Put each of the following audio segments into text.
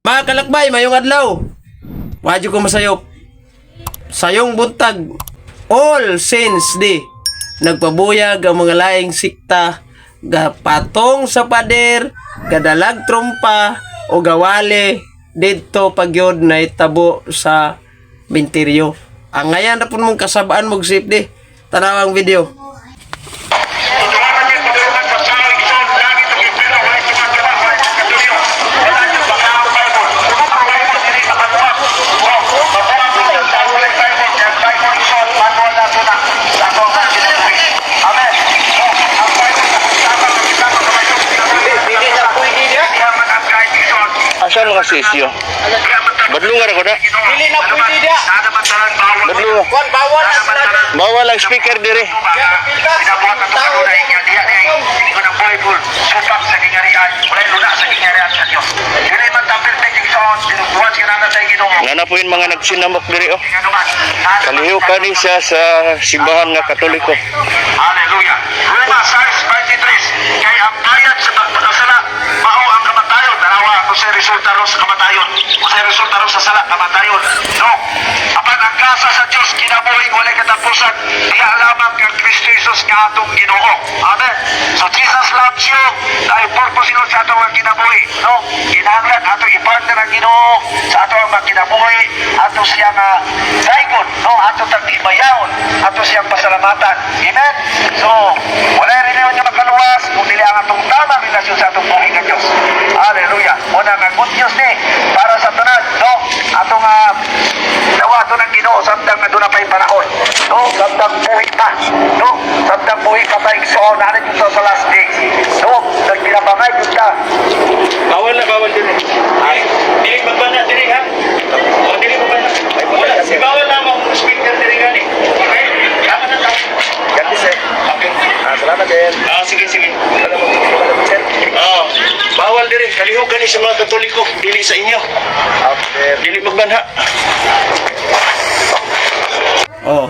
Mga kalakbay, mayong adlaw. Wadyo ko masayop. Sayong buntag, All Saints Day. Nagpabuyag ang mga laing sikta, gapatong sa pader, gadalag trompa, o gawali, didto pagyod na itabo sa minteryo. Ang ngayon na po mong kasabaan mong safety. Tanaw ang video. Asan mga sisyo? Badlungan ako na. Dili na pwede dia. Badlungan. Kwan bawal na sila. Bawal ang speaker dire. Pinabuhat ang kanunay nga diya diya hindi ko ng Bible supak sa kingharian, walay luna sa kingharian sa Dios. Dili man ta perfect, igsoon, binubuhat si nana sa Ginoo. Nga na po yung mga nagsinamok dire oh. Nganuman, Kaliho kani siya sa simbahan nga Katoliko. Hallelujah. Roma 6:23, kay ang bayad sa pagpakasala mao ang kamatayon. Tanawa kung sa resulta ron sa kamatayon. Kung sa resulta ron sa sala, kamatayon. No. Apan ang gasa sa Dios kinabuhi walay katapusan diya lamang kang Kristo Jesus nga atong Ginoo. Amen. So Jesus loves you. Dahil purpose yun sa atong mga kinabuhi. No? Kinahanglan ato i-partner ang Ginoo sa atong mga kinabuhi, ato siyang daigon, no? Ato tang imayaon, ato siyang pasalamatan. Amen. So, wala rin yun nga makaluwas kung dili ang atong tamang relasyon sa atong buhi nga Diyos. Hallelujah. Muna nga good news ni para sa tanan, no? Atong dawato ng Ginoo samtang nga doon na pa'y panahon. No? Samtang buhi pa. No? Samtang buhi ka pa, igsoon, narin ito sa last days. No? Nagpinabangay yun ka. Bawal na bawal dire. Ay, dili magbana dire ha. O dili magbana. Wala si bawal na ang speaker dire gani. Okay? Tama na tama. Ganti, sir. Okay. Ah, salamat, sir. Ah, sige sige. Wala mo, wala mo, sir. Ah, bawal dire. Kaliho kani sa mga Katoliko, dili sa inyo. Ah, sir. Dili magbanha. Oh.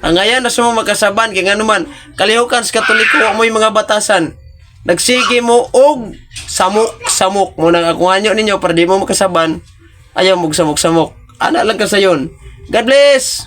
Ang ngayon na mo magkasaban kay ngano man kalihukan sa Katoliko wa mo'y mga batasan. Nagsige mo og samok-samok mo nang ako anyo ninyo para di mo makasaban. Ayaw mo samok-samok. Ana lang ka sayon. God bless.